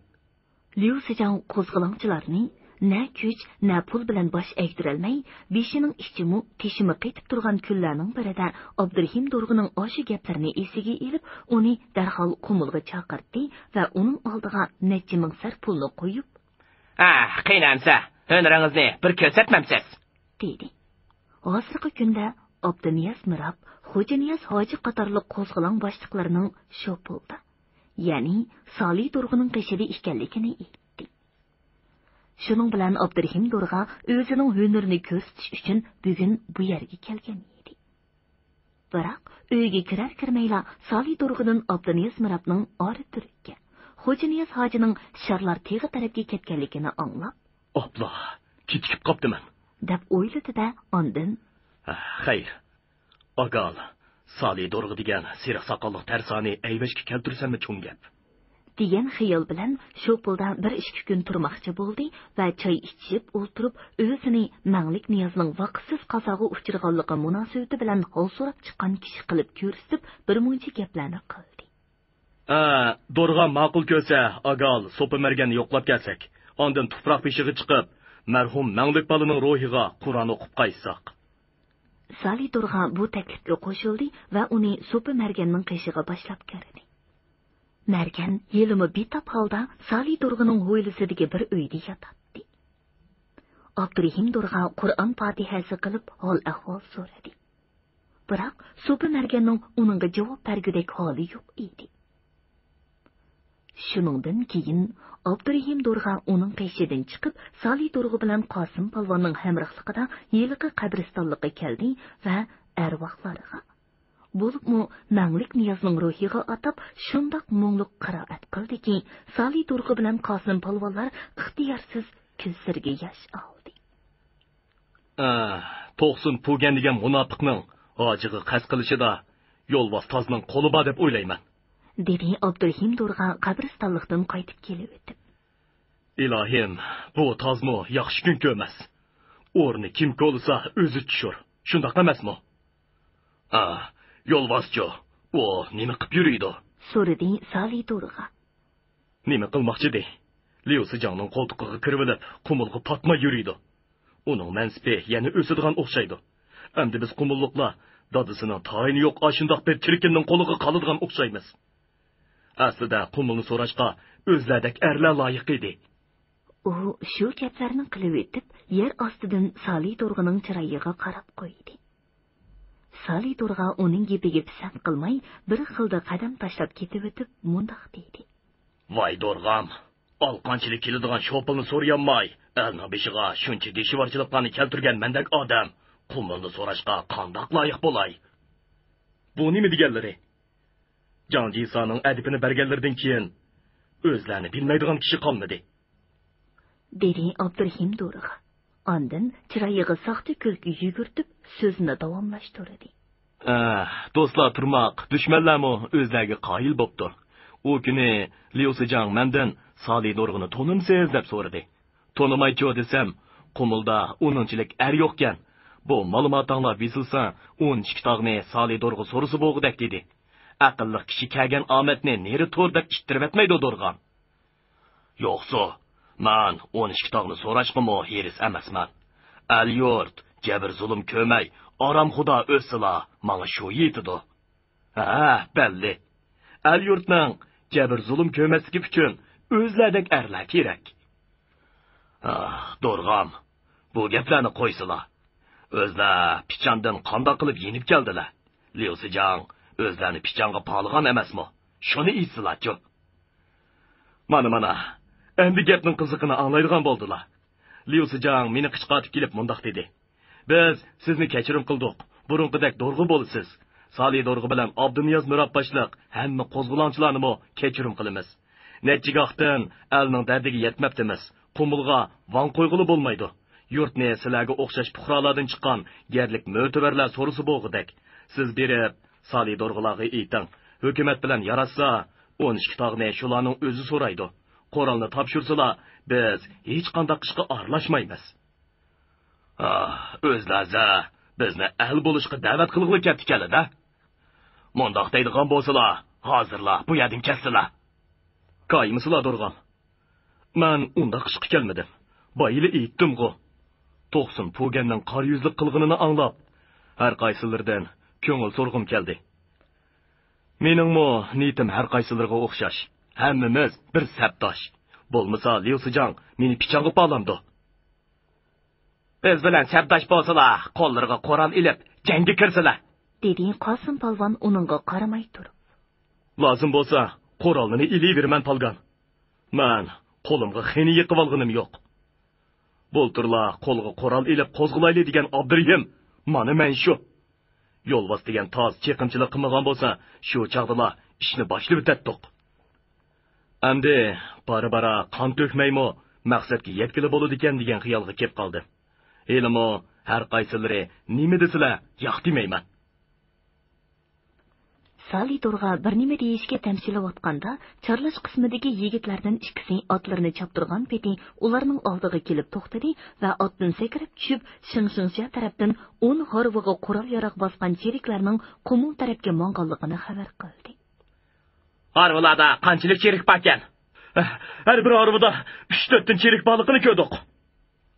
ليۇ سىجاڭ قوزغىلاڭچىلارنى نە كۈچ، نە پۇل بىلەن باش ئەگدۈرەلمەي، بېشىنىڭ ئىچىمۇ، تېشىمۇ قېتىپ تۇرغان كۈنلەرنىڭ بىرىدە ئابدۇرېھىم دورغىنىڭ ئاشۇ گەپلىرىنى ئېسىگە ئېلىپ، ئۇنى دەرھال قۇمۇلغا چاقىرتتى ۋە ئۇنىڭ ئالدىغا نەچچە مىڭ سەر پۇلنى قويۇپ، ھە، قېنى ئەمسە، ھۈنىرىڭىزنى بىر كۆرسەتمەمسىز؟ دېدى. ھازىرقى كۈندە ئابدۇنىياز مىراب، خوجانىياز ھاجى قاتارلىق قوزغىلاڭ باشلىقلىرىنىڭ شوپۇلدا، يەنى سالى دورغىنىڭ قېشىدا ئىكەنلىكىنى ئېيتتى. شۇنىڭ بىلەن ئابدۇرېھىم دورغا ئۆزىنىڭ ھۈنىرىنى كۆرسىتىش ئۈچۈن بۈگۈن بۇ يەرگە كەلگەن ئىدى. بىراق ئۆيگە كىرەر كىرمەيلا سالى دورغىدىن ئابدۇنىياز مىرابنىڭ ئارا تۈرككە، خوجانىياز ھاجىنىڭ شارلار تېغى تەرەپكە كەتكەنلىكىنى ئاڭلاپ، ئاپلا، كېچىكىپ قاپتىمەن، دەپ ئويلىدى-دە، ئاندىن، ھە، خەير، ئاگال، سالى دورغا دېگەن سېرىق ساقاللىق تەرسانى ئەيۋەشكە كەلتۈرسەممۇ چوڭ گەپ. دېگەن خىيال بىلەن شوپۇلدا بىر ئىككى كۈن تۇرماقچى بولدى ۋە چاي ئىچىشىپ ئولتۇرۇپ، ئۆزىنى مەڭلىك نىيازنىڭ ۋاقىتسىز قازاغا ئۇچرىغانلىقى مۇناسىۋىتى بىلەن ھال سوراپ چىققان كىشى قىلىپ كۆرسىتىپ، بىر مۇنچە گەپلەرنى قىلدى. ئە، دورغا ماقۇل كۆرسە، ئاگال، سوپى مەرگەننى يوقلاپ كەلسەك، ئاندىن تۇپراق بېشىغا چىقىپ، مەرھۇم مەڭلىك بالىنىڭ روھىغا قۇرئان ئوقۇپ قايتساق. سالى دورغا بۇ تەكلىپكە قوشۇلدى ۋە ئۇنى سوپى مەرگەننىڭ قېشىغا باشلاپ كىردى. مەرگەن ھېلىمۇ بىتاپ ھالدا سالى دورغىنىڭ ھويلىسىدىكى بىر ئۆيدە ياتاتتى. ئابدۇرېھىم دورغا قۇرئان پاتىھەسى قىلىپ ھال-ئەھۋال سورىدى. بىراق سوپى مەرگەننىڭ ئۇنىڭغا جاۋاب بەرگۈدەك ھالى يوق ئىدى. شۇنىڭدىن كېيىن ئابدۇرېھىم دورغا ئۇنىڭ قېشىدىن چىقىپ، سالى دورغا بىلەن قاسىم پالۋاننىڭ ھەمراھلىقىدا ھېلىقى قەبرىستانلىققا كەلدى ۋە ئەرۋاھلارغا، بولۇپمۇ مەڭلىك نىيازنىڭ روھىغا ئاتاپ شۇنداق مۇڭلۇق قىرائەت قىلدىكى، سالى دورغا بىلەن قاسىم پالۋانلار ئىختىيارسىز كۆزلىرىگە ياش ئالدى. ئە، توقسۇن پۇگەن دېگەن مۇناپىقنىڭ ھاجىغا قەست قىلىشىدا يولۋاس تازنىڭ قولى بار دەپ ئويلايمەن، دېدى ئابدۇرېھىم دورغا قەبرىستانلىقتىن قايتىپ كېلىۋېتىپ. ئىلاھىم، بۇ تازمۇ ياخشى كۈن كۆرمەس. ئورنى كىم كولىسا ئۆزى چۈشۈر. شۇنداق ئەمەسمۇ؟ ئا، يولۋاسچۇ، ئۇ نېمە قىپ يۈرىدۇ؟ سورىدى سالى دورغا. نېمە قىلماقچىدى؟ ليۇ سىجاڭنىڭ قولتۇقىغا كىرىۋېلىپ، قۇمۇلغا پاتماي يۈرىدۇ. ئۇنىڭ مەنسىپى يەنە ئۆسىدىغان ئوخشايدۇ. ئەمدى بىز قۇمۇللۇقلار دادىسىنىڭ تايىنى يوق ئاشۇنداق بىر چىركىننىڭ قولىغا قالىدىغان ئوخشايمىز. ئەسلىدە قۇمۇلنى سوراشقا ئۆزلەردەك ئەرلەر لايىق ئىدى. ئۇ شۇ گەپلەرنى قىلىۋېتىپ، يەر ئاستىدىن سالى دورغىنىڭ چىرايىغا قاراپ قويدى. سالى دورغا ئۇنىڭ گېپىگە پىسەنت قىلماي، بىر خىلدا قەدەم تاشلاپ كېتىۋېتىپ، مۇنداق دېدى. ۋاي دورغام، ئالىقانچىلىك كېلىدىغان شوپۇلنى سورىيالماي، ئەلنىڭ بېشىغا شۇنچە دىشۋارچىلىقلارنى كەلتۈرگەن مەندەك ئادەم قۇمۇلنى سوراشقا قانداق لايىق بولاي؟ بۇ نېمە دېگەنلىرى؟ جاڭ جىسانىڭ ئەدىپىنى بەرگەنلىرىدىن كېيىن ئۆزلەرنى بىلمەيدىغان كىشى قالمىدى. دېدى ئابدۇرېھىم دورغا. ئاندىن چىرايىغا ساختا كۈلكە يۈگۈرتۈپ، سۆزىنى داۋاملاشتۇردى. ئە، دوستلار تۇرماق، دۈشمەنلەرمۇ ئۆزلەرگە قايىل بوپتۇ. ئۇ كۈنى ليۇ سىجاڭ مەندىن سالى دورغىنى تونۇمسىز دەپ سورىدى. تونۇمايچۇ دېسەم، قۇمۇلدا ئۇنىڭچىلىك ئەر يوقكەن. بۇ مالىماتاڭلار بېسىلسا، ئون ئىككى تاغنى سالى دورغا سورىسا بولغۇدەك دېدى. ئەقىللىق كىشى كەلگەن ئامەتنى نېرى تۇر دەپ ئىتتىرىۋەتمەيدۇ دورغام. يوقسۇ، مەن ئون ئىككى تاغنى سوراشقىمۇ ھېرىس ئەمەسمەن. ئەل-يۇرت جەبىر-زۇلۇم كۆرمەي، ئارامخۇدا ئۆتسىلا، ماڭا شۇ يېتىدۇ. ھە، بەللى. ئەل-يۇرتنىڭ جەبىر-زۇلۇم كۆرمەسلىكى ئۈچۈن ئۆزلەردەك ئەرلەر كېرەك. ئاھ، دورغام، بۇ گەپلەرنى قويسىلا. ئۆزلەر پىچاندىن قانداق قىلىپ يېنىپ كەلدىلە؟ ليۇسىجاڭ ئۆزلەرنى پىچانغا پالىغان ئەمەسمۇ؟ شۇنى ئېيتسىلاچۇ. مانا، مانا، ئەمدى گەپنىڭ قىزىقىنى ئاڭلايدىغان بولدىلا. ليۇسىجاڭ مېنى قىچقارتىپ كېلىپ مۇنداق دېدى: «بىز سىزنى كەچۈرۈم قىلدۇق، بۇرۇنقىدەك دورغا بولىسىز. سالى دورغا بىلەن ئابدۇنىياز مۇرات باشلىق ھەممە قوزغىلاڭچىلارنىمۇ كەچۈرۈم قىلىمىز. نەچچە گاھتىن ئەلنىڭ دەردىگە يەتمەپتىمىز، قۇمۇلغا ۋاڭ قويغىلى بولمايدۇ. يۇرتنى سىلەرگە ئوخشاش پۇقرالاردىن چىققان يەرلىك مۆتىۋەرلەر سورىسا بولغۇدەك. سىز بېرىپ، سالى دورغىلارغا ئېيتىڭ، ھۆكۈمەت بىلەن ياراشسا، ئون ئىككى تاغنى شۇلارنىڭ ئۆزى سورايدۇ. قورالنى تاپشۇرسىلا، بىز ھېچقانداق ئىشقا ئارىلاشمايمىز.» «ئاھ، ئۆزلەرزە بىزنى ئەل بولۇشقا دەۋەت قىلغىلى كەپتىكەنلىدە. مۇنداق دەيدىغان بولسىلا، ھازىرلا بۇ يەردىن كەتسىلا.» «كايىمسىلا دورغام. مەن ئۇنداق ئىشقا كەلمىدىم. بايىلا ئېيتتىمغۇ. توقسۇن پۇگەننىڭ قارا يۈزلۈك قىلغىنىنى ئاڭلاپ، ھەر قايسىلىرىدىن كۆڭۈل سورىغۇم كەلدى. مېنىڭمۇ نىيىتىم ھەر قايسىلىرىغا ئوخشاش. ھەممىمىز بىر سەپداش. بولمىسا ليۇسىجاڭ مېنى پىچانغا پالامدۇ.» «بىز بىلەن سەپداش بولسىلا، قوللىرىغا قورال ئېلىپ، جەڭگە كىرسىلە.» دېدى قاسىم پالۋان ئۇنىڭغا قارىماي تۇرۇپ. «لازىم بولسا، قورالنى ئېلىۋېرىمەن، پالگان. مەن قولۇمغا خېنە يېقىۋالغىنىم يوق. بۇلتۇرلا قولغا قورال ئېلىپ قوزغىلايلى دېگەن ئابدۇرېھىم، مانا مەن شۇ. يولۋاس دېگەن تاز چېقىمچىلىق قىلمىغان بولسا، شۇ چاغدىلا ئىشنى باشلىۋېتەتتۇق. ئەمدى بارا-بارا قان تۆكمەيمۇ مەقسەتكە يەتكىلى بولىدىكەن دېگەن خىيالغا كېلىپ قالدىم. ھېلىمۇ ھەر قايسىلىرى نېمە دېسىلە ياق دېمەيمەن.» سالى دورغا بىر نېمە دېيىشكە تەمشىلىۋاتقاندا، چارلاش قىسمىدىكى يىگىتلەردىن ئىككىسى ئاتلىرىنى چاپتۇرغان پېتى ئۇلارنىڭ ئالدىغا كېلىپ توختىدى ۋە ئاتتىن سەكرەپ چۈشۈپ، شىڭشىڭشيا تەرەپتىن ئون ھارۋىغا قورال-ياراغ باسقان چېرىكلەرنىڭ قۇمۇل تەرەپكە ماڭغانلىقىنى خەۋەر قىلدى. «ھارۋىلاردا قانچىلىك چېرىك باركەن؟» «ھەر بىر ھارۋىدا ئۈچ-تۆتتىن چېرىك بارلىقىنى كۆردۇق.»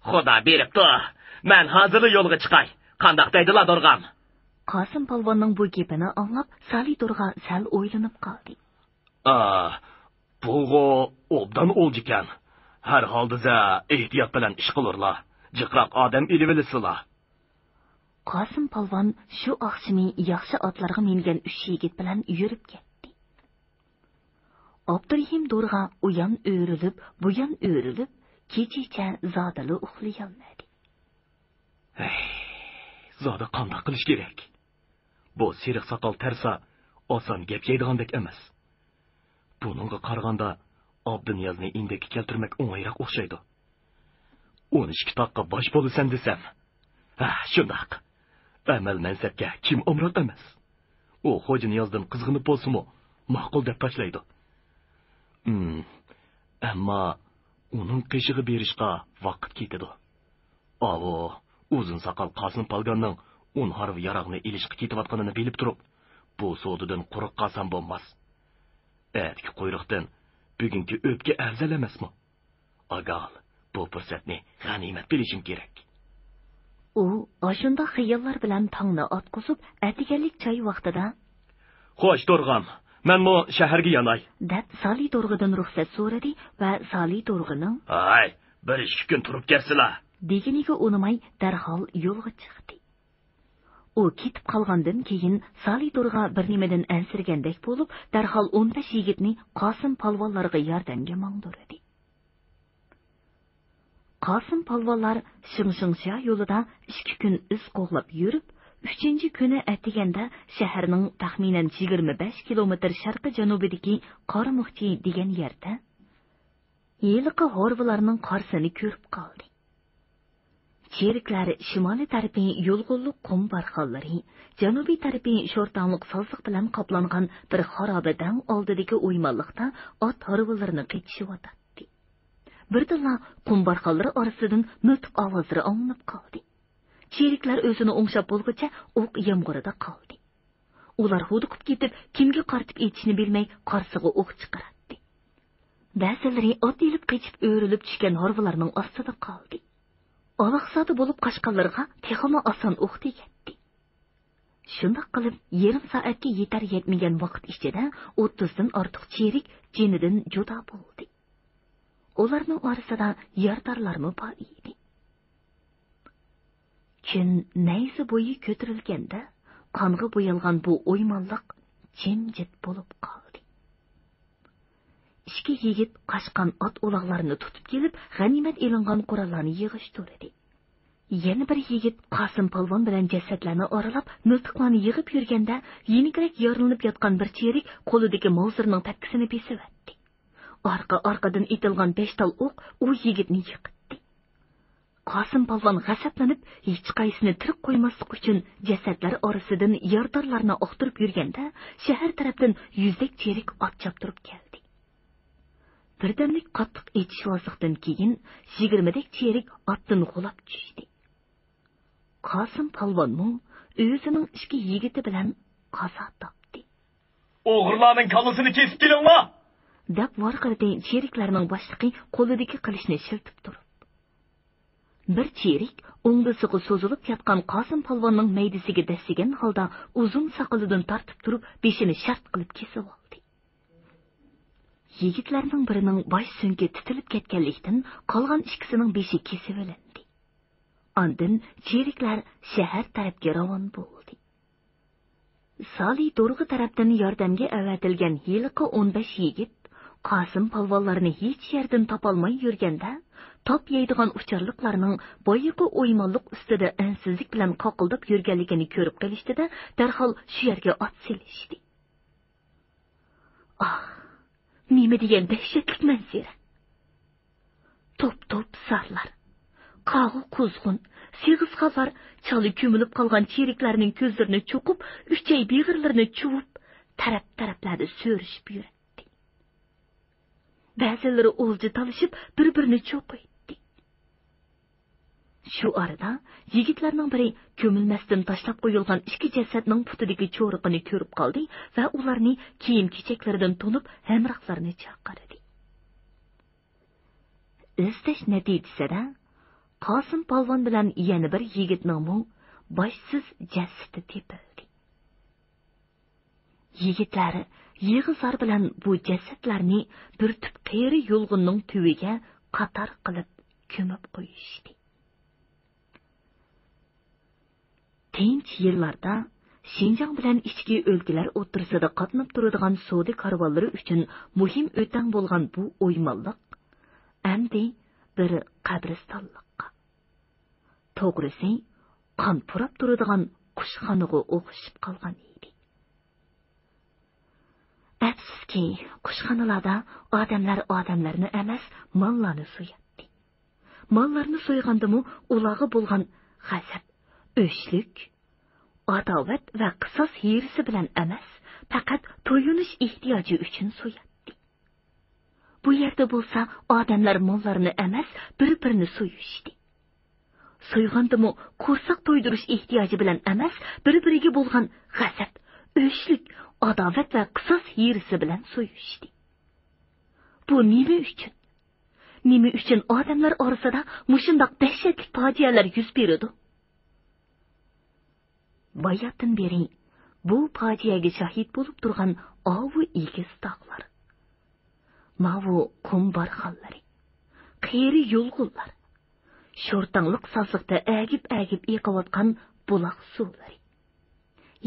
«خۇدا بېرىپتۇ. مەن ھازىرلا يولغا چىقاي. قانداق دەيدىلا، دورغام؟» قاسىم پالۋاننىڭ بۇ گېپىنى ئاڭلاپ، سالى دورغا سەل ئويلىنىپ قالدى. «ئا، بۇغۇ ئوبدان ئولجىكەن. ھەر ھالدا زە ئېھتىيات بىلەن ئىش قىلۇرلا. جىقراق ئادەم ئېلىۋېلىسىلا.» قاسىم پالۋان شۇ ئاخشىمى ياخشى ئاتلارغا مىنگەن ئۈچ يىگىت بىلەن يۈرۈپ كەتتى. ئابدۇرېھىم دورغا ئۇيان ئۆرۈلۈپ، بۇيان ئۆرۈلۈپ، كېچىچە زادىلا ئۇخلىيالمىدى. ھەي، زادى قانداق قىلىش كېرەك؟ بۇ سېرىق ساقال تەرسا ئاسان گەپ يەيدىغاندەك ئەمەس. بۇنىڭغا قارىغاندا، ئابدۇنىيازنى ئىندەككە كەلتۈرمەك ئوڭايراق ئوخشايدۇ. ئون ئىككى تاغقا باش بولىسەن دېسەم، ھە، شۇنداق. ئەمەل مەنسەپكە كىم ئامراق ئەمەس؟ ئۇ خوجانىيازدىن قىزغىنىپ بولسىمۇ، ماقۇل دەپ تاشلايدۇ. ئىم، ئەمما ئۇنىڭ قېشىغا بېرىشقا ۋاقىت كېتىدۇ. ئاۋۇ ئۇزۇن ساقال قاسىم پالگاننىڭ ئون ھارۋا ياراغنى ئېلىشقا كېتىۋاتقىنىنى بىلىپ تۇرۇپ، بۇ سودىدىن قۇرۇق قالسام بولماس. ئەتىكى قۇيرۇقتىن بۈگۈنكى ئۆپكە ئەۋزەل ئەمەسمۇ؟ ئاگال، بۇ پۇرسەتنى غەنىيمەت بىلىشىم كېرەك. ئۇ ئاشۇنداق خىياللار بىلەن تاڭنى ئاتقۇزۇپ، ئەتىگەنلىك چاي ۋاقتىدا، «خوش، دورغام، مەنمۇ شەھەرگە ياناي.» دەپ سالى دورغىدىن رۇخسەت سورىدى ۋە سالى دورغىنىڭ، «ھاي، بىر ئىككى كۈن تۇرۇپ كەتسىلا.» دېگىنىگە ئۇنىماي، دەرھال يولغا چىقتى. ئۇ كېتىپ قالغاندىن كېيىن، سالى دورغا بىر نېمىدىن ئەنسىرىگەندەك بولۇپ، دەرھال ئون بەش يىگىتنى قاسىم پالۋانلارغا ياردەمگە ماڭدۇردى. قاسىم پالۋانلار شىڭشىڭشيا يولىدا ئىككى كۈن ئىز قوغلاپ يۈرۈپ، ئۈچىنچى كۈنى ئەتىگەندە شەھەرنىڭ تەخمىنەن يىگىرمە بەش كىلومېتىر شەرقىي جەنۇبىدىكى قارامۇخچى دېگەن يەردە ھېلىقى ھارۋىلارنىڭ قارىسىنى كۆرۈپ قالدى. چېرىكلەر شىمالىي تەرىپى يۇلغۇنلۇق قۇم بارخانلىرى، جەنۇبىي تەرىپى شورتاڭلىق سازلىق بىلەن قاپلانغان بىر خارابە دەڭ ئالدىدىكى ئويمانلىقتا ئات ھارۋىلىرىنى قېچىشىۋاتاتتى. بىردىنلا قۇم بارخانلىرى ئارىسىدىن مىلتىق ئاۋازلىرى ئاڭلىنىپ قالدى. چېرىكلەر ئۆزىنى ئوڭشاپ بولغۇچە ئوق يامغۇرىدا قالدى. ئۇلار ھودۇقۇپ كېتىپ، كىمگە قارىتىپ ئېتىشنى بىلمەي، قارىسىغا ئوق چىقىراتتى. بەزىلىرى ئات ئېلىپ قېچىپ ئۆرۈلۈپ چۈشكەن ھارۋىلارنىڭ ئاستىدا قالدى. ئالاقزادە بولۇپ قاچقانلىرىغا تېخىمۇ ئاسان ئوق تېگەتتى. شۇنداق قىلىپ، يېرىم سائەتكە يېتەر يەتمىگەن ۋاقىت ئىچىدە ئوتتۇزدىن ئارتۇق چېرىك جېنىدىن جۇدا بولدى. ئۇلارنىڭ ئارىسىدا يارىدارلارمۇ بار ئىدى. كۈن نەيزە بويى كۆتۈرۈلگەندە، قانغا بويالغان بۇ ئويمانلىق جىمجىت بولۇپ قالدى. ئىككى يىگىت قاچقان ئات-ئۇلاغلارنى تۇتۇپ كېلىپ، غەنىيمەت ئېلىنغان قوراللارنى يىغىشتۇردى. يەنە بىر يىگىت قاسىم پالۋان بىلەن جەسەتلەرنى ئارىلاپ، مىلتىقلارنى يىغىپ يۈرگەندە، يېنىكرەك يارىلىنىپ ياتقان بىر چېرىك قولىدىكى ماۋزىرنىڭ تەپكىسىنى بېسىۋەتتى. ئارقا-ئارقىدىن ئېتىلغان بەش تال ئوق ئۇ يىگىتنى يىقىتتى. قاسىم پالۋان غەزەپلىنىپ، ھېچقايسىنى تىرىك قويماسلىق ئۈچۈن، جەسەتلەر ئارىسىدىن يارىدارلارنى ئاختۇرۇپ يۈرگەندە، شەھەر تەرەپتىن يۈزدەك چېرىك ئات چاپتۇرۇپ كەلدى. بىردەملىك قاتتىق ئېچىشۋازلىقتىن كېيىن، يىگىرمىدەك چېرىك ئاتتىن غۇلاپ چۈشتى. قاسىم پالۋانمۇ ئۆزىنىڭ ئىككى يىگىتى بىلەن قازا تاپتى. «ئوغرىلارنىڭ كاللىسىنى كېسىپ كېلىڭلار!» دەپ ۋارقىرىدى چېرىكلەرنىڭ باشلىقى قولىدىكى قىلىچنى شىلتىپ تۇرۇپ. بىر چېرىك ئوڭدىسىغا سوزۇلۇپ ياتقان قاسىم پالۋاننىڭ مەيدىسىگە دەسسىگەن ھالدا ئۇزۇن ساقىلىدىن تارتىپ تۇرۇپ، بېشىنى شارت قىلىپ كېسىۋالدى. يىگىتلەرنىڭ بىرىنىڭ باش سۆڭىكى تىتىلىپ كەتكەنلىكتىن، قالغان ئىككىسىنىڭ بېشى كېسىۋېلىندى. ئاندىن چېرىكلەر شەھەر تەرەپكە راۋان بولدى. سالى دورغا تەرەپتىن ياردەمگە ئەۋەتىلگەن ھېلىقى ئون بەش يىگىت قاسىم پالۋانلارنى ھېچ يەردىن تاپالماي يۈرگەندە، تاپ يەيدىغان ئۇچارلىقلارنىڭ بايىقى ئويمانلىق ئۈستىدە ئەنسىزلىك بىلەن قاقىلداپ يۈرگەنلىكىنى كۆرۈپ قېلىشتى-دە، دەرھال شۇ يەرگە ئات سېلىشتى. ئاھ، نېمە دېگەن دەھشەتلىك مەنزىرە! توپ-توپ زارلار، قاغا قۇزغۇن، سېغىز خاللار چالا كۆمۈلۈپ قالغان چېرىكلەرنىڭ كۆزلىرىنى چوقۇپ، ئۈچەي بېغىرلىرىنى چۇۋۇپ، تەرەپ-تەرەپلەردە سۆرۈشۈپ يۈرەتتى. بەزىلىرى ئولجا تالىشىپ، بىر-بىرىنى چوقۇيتتى. شۇ ئارىدا يىگىتلەرنىڭ بىرى كۆمۈلمەستىن تاشلاپ قويۇلغان ئىككى جەسەتنىڭ پۇتىدىكى چورۇقىنى كۆرۈپ قالدى ۋە ئۇلارنى كىيىم-كېچەكلىرىدىن تونۇپ، ھەمراھلىرىنى چاقىردى. ئىزدەش نەتىجىسىدە، قاسىم پالۋان بىلەن يەنە بىر يىگىتنىڭمۇ باشسىز جەسىتى تېپىلدى. يىگىتلەر يىغا-زار بىلەن بۇ جەسەتلەرنى بىر تۈپ قېرى يۇلغۇننىڭ تۈۋىگە قاتار قىلىپ كۆمۈپ قويۇشتى. كېيىنكى يىللاردا شىنجاڭ بىلەن ئىچكى ئۆلكىلەر ئوتتۇرىسىدا قاتناپ تۇرىدىغان سودا كارۋانلىرى ئۈچۈن مۇھىم ئۆتەڭ بولغان بۇ ئويمانلىق ئەمدى بىر قەبرىستانلىققا، توغرىسى، قان پۇراپ تۇرىدىغان قۇشخانىغا ئوخشىشىپ قالغان ئىدى. ئەپسۇسكى، قۇشخانىلاردا ئادەملەر ئادەملەرنى ئەمەس، ماللارنى سوياتتى. ماللارنى سويغاندىمۇ ئۇلارغا بولغان غەزەپ، ئۆچلۈك، ئاداۋەت ۋە قىساس ھىرىسى بىلەن ئەمەس، پەقەت تويۇنۇش ئېھتىياجى ئۈچۈن سوياتتى. بۇ يەردە بولسا ئادەملەر ماللارنى ئەمەس، بىر-بىرىنى سويۇشتى. سويغاندىمۇ قورساق تويدۇرۇش ئېھتىياجى بىلەن ئەمەس، بىر-بىرىگە بولغان غەزەپ، ئۆچلۈك، ئاداۋەت ۋە قىساس ھىرىسى بىلەن سويۇشتى. بۇ نېمە ئۈچۈن؟ نېمە ئۈچۈن ئادەملەر ئارىسىدا مۇشۇنداق دەھشەتلىك پاجىئەلەر يۈز بېرىدۇ؟ باياتىن بېرى بۇ پاجىئەگە شاھىت بولۇپ تۇرغان ئاۋۇ ئېگىز تاغلار، ماۋۇ قۇم بارخانلىرى، قېرى يۇلغۇنلار، شورتاڭلىق سازلىقتا ئەگىپ-ئەگىپ ئېقىۋاتقان بۇلاق سۇلىرى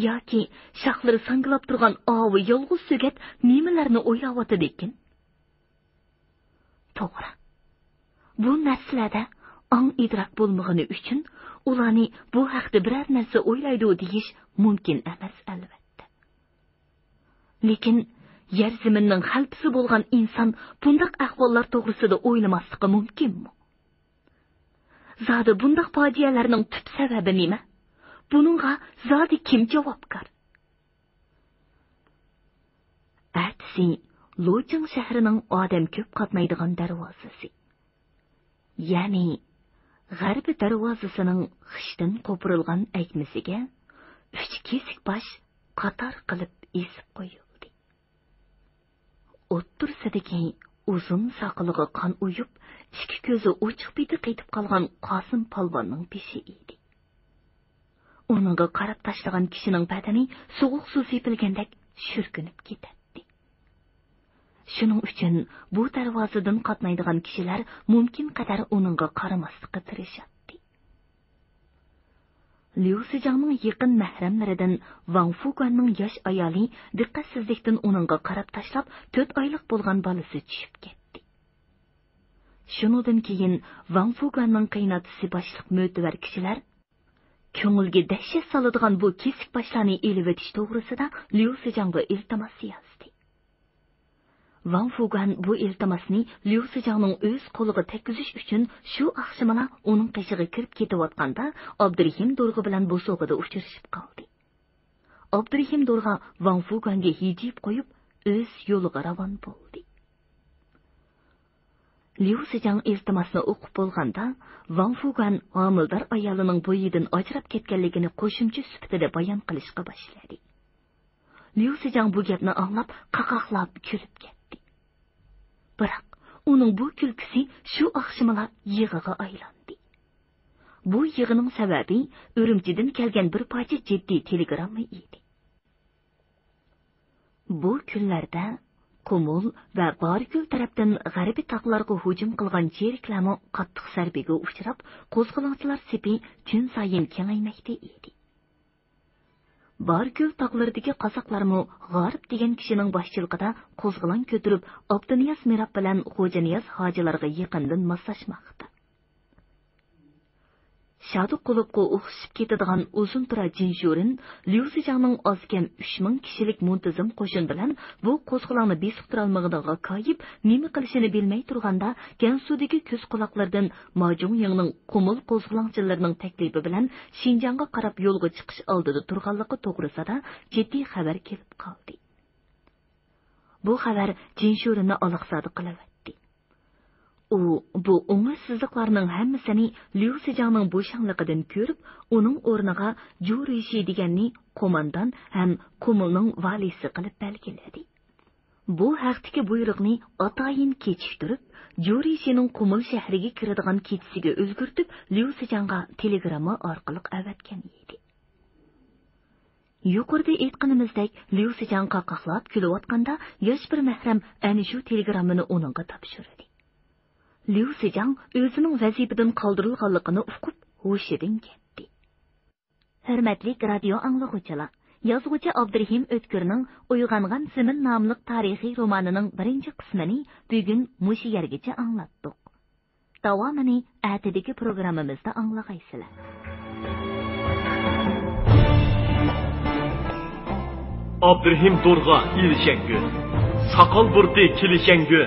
ياكى شاخلىرى ساڭگىلاپ تۇرغان ئاۋۇ يالغۇز سۆگەت نېمىلەرنى ئويلاۋاتىدىكىن؟ توغرا. بۇ نەرسىلەردە ئاڭ ئىدراك بولمىغىنى ئۈچۈن ئۇلارنى بۇ ھەقتە بىرەر نەرسە ئويلايدۇ دېيىش مۇمكىن ئەمەس، ئەلۋەتتە. لېكىن يەر زېمىننىڭ غەلىبىسى بولغان ئىنسان بۇنداق ئەھۋاللار توغرىسىدا ئويلىماسلىقى مۇمكىنمۇ؟ زادى بۇنداق پاجىئەلەرنىڭ تۈپ سەۋەبى نېمە؟ بۇنىڭغا زادى كىم جاۋابكار؟ ئەتىسى لوچىڭ شەھىرىنىڭ ئادەم كۆپ قاتنايدىغان دەرۋازىسى، يەنى غەربىي دەرۋازىسىنىڭ خىشتىن قوپۇرۇلغان ئەگمىسىگە ئۈچ كېسىك باش قاتار قىلىپ ئېسىپ قويۇلدى. ئوتتۇرىسىدىكى ئۇزۇن ساقىلىغا قان ئۇيۇپ، ئىككى كۆزى ئوچۇق پېتى قېتىپ قالغان قاسىم پالۋاننىڭ بېشى ئىدى. ئۇنىڭغا قاراپ تاشلىغان كىشىنىڭ بەدىنى سوغۇق سۇ سېپىلگەندەك شۈركۈنۈپ كېتەتتى. شۇنىڭ ئۈچۈن بۇ دەرۋازىدىن قاتنايدىغان كىشىلەر مۇمكىن قەدەر ئۇنىڭغا قارىماسلىققا تىرىشاتتى. ليۇ سىجاڭنىڭ يېقىن مەھرەملىرىدىن ۋاڭ فۇگۇەننىڭ ياش ئايالى دىققەتسىزلىكتىن ئۇنىڭغا قاراپ تاشلاپ، تۆت ئايلىق بولغان بالىسى چۈشۈپ كەتتى. شۇنىڭدىن كېيىن ۋاڭ فۇگۇەننىڭ قېيىنئاتىسى باشلىق مۆتىۋەر كىشىلەر كۆڭۈلگە دەھشەت سالىدىغان بۇ كېسىك باشلارنى ئېلىۋېتىش توغرىسىدا ليۇ سىجاڭغا ئىلتىماس يازدى. ۋاڭ فۇگۇەن بۇ ئىلتىماسنى ليۇ سىجاڭنىڭ ئۆز قولىغا تەگكۈزۈش ئۈچۈن شۇ ئاخشىمىلا ئۇنىڭ قېشىغا كىرىپ كېتىۋاتقاندا، ئابدۇرېھىم دورغا بىلەن بوسۇغىدا ئۇچرىشىپ قالدى. ئابدۇرېھىم دورغا ۋاڭ فۇگۇەنگە ھىجىيىپ قويۇپ، ئۆز يولىغا راۋان بولدى. ليۇ سىجاڭ ئىلتىماسنى ئوقۇپ بولغاندا، ۋاڭ فۇگۇەن ھامىلىدار ئايالىنىڭ بويىدىن ئاجراپ كەتكەنلىكىنى قوشۇمچە سۈپىتىدە بايان قىلىشقا باشلىدى. ليۇ سىجاڭ بۇ گەپنى ئاڭلاپ، قاقاقلاپ كۈلۈپ كەتتى. بىراق، ئۇنىڭ بۇ كۈلكىسى شۇ ئاخشىملا يىغىغا ئايلاندى. بۇ يىغىنىڭ سەۋەبى ئۈرۈمچىدىن كەلگەن بىر پارچە جىددىي تېلېگرامما ئىدى. بۇ كۈنلەردە قۇمۇل ۋە بارىكۆل تەرەپتىن غەربىي تاغلارغا ھۇجۇم قىلغان چېرىكلەرمۇ قاتتىق زەربىگە ئۇچراپ، قوزغىلاڭچىلار سېپى كۈنسايىن كېڭەيمەكتە ئىدى. بارىكۆل تاغلىرىدىكى قازاقلارمۇ غارىپ دېگەن كىشىنىڭ باشچىلىقىدا قوزغىلاڭ كۆتۈرۈپ، ئابدۇنىياز مىراب بىلەن خوجانىياز ھاجىلارغا يېقىندىن ماسلاشماقتا. شادۇ قۇلۇپقا ئوخشىشىپ كېتىدىغان ئۇزۇن تۇرا جىنشۇرىن ليۇ سىجاڭنىڭ ئاز كەم ئۈچ مىڭ كىشىلىك مۇنتىزىم قوشۇن بىلەن بۇ قوزغىلاڭنى بېسىقتۇرالمىغىنىغا كايىپ، نېمە قىلىشىنى بىلمەي تۇرغاندا، گەنسۇدىكى كۆز قۇلاقلىرىدىن ما جۇڭيىڭنىڭ قۇمۇل قوزغىلاڭچىلىرىنىڭ تەكلىپى بىلەن شىنجاڭغا قاراپ يولغا چىقىش ئالدىدا تۇرغانلىقى توغرىسىدا جىددىي خەۋەر كېلىپ قالدى. بۇ خەۋەر جىنشۇرىننى ئالاقزادە قىلىۋەتتى. ئۇ بۇ ئوڭۇشسىزلىقلارنىڭ ھەممىسىنى ليۇ سىجاڭنىڭ بوشاڭلىقىدىن كۆرۈپ، ئۇنىڭ ئورنىغا جۇ رۇيشى دېگەننى قوماندان ھەم قۇمۇلنىڭ ۋالىيسى قىلىپ بەلگىلىدى. بۇ ھەقتىكى بۇيرۇقنى ئاتايىن كېچىكتۈرۈپ، جۇ رۇيشىنىڭ قۇمۇل شەھىرىگە كىرىدىغان كېچىسىگە ئۈلگۈرتۈپ، ليۇ سىجاڭغا تېلېگرامما ئارقىلىق ئەۋەتكەن ئىدى. يۇقىرىدا ئېيتقىنىمىزدەك، ليۇ سىجاڭ قاقاقلاپ كۈلۈۋاتقاندا، ياش بىر مەھرەم ئەنە شۇ تېلېگراممىنى ئۇنىڭغا تاپشۇردى. ليۇ سىجاڭ ئۆزىنىڭ ۋەزىپىدىن قالدۇرۇلغانلىقىنى ئۇقۇپ، ھوشىدىن كەتتى. ھۆرمەتلىك رادىيو ئاڭلىغۇچىلار، يازغۇچى ئابدۇرېھىم ئۆتكۈرنىڭ ئويغانغان زېمىن ناملىق تارىخىي رومانىنىڭ بىرىنچى قىسمىنى بۈگۈن مۇشۇ يەرگىچە ئاڭلاتتۇق. داۋامىنى ئەتىدىكى پروگراممىمىزدا ئاڭلىغايسىلەر. ئابدۇرېھىم دورغا ئېلىشەڭگۈ، ساقال بۇرۇتى كېلىشەڭگۈ،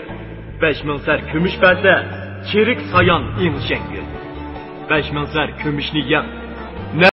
بەش مىڭ سەر كۈمۈش بەرسە، چېرىك سايان ئېڭىشەڭگۈ، بەش مىڭ سەر كۈمۈشنى يەڭ،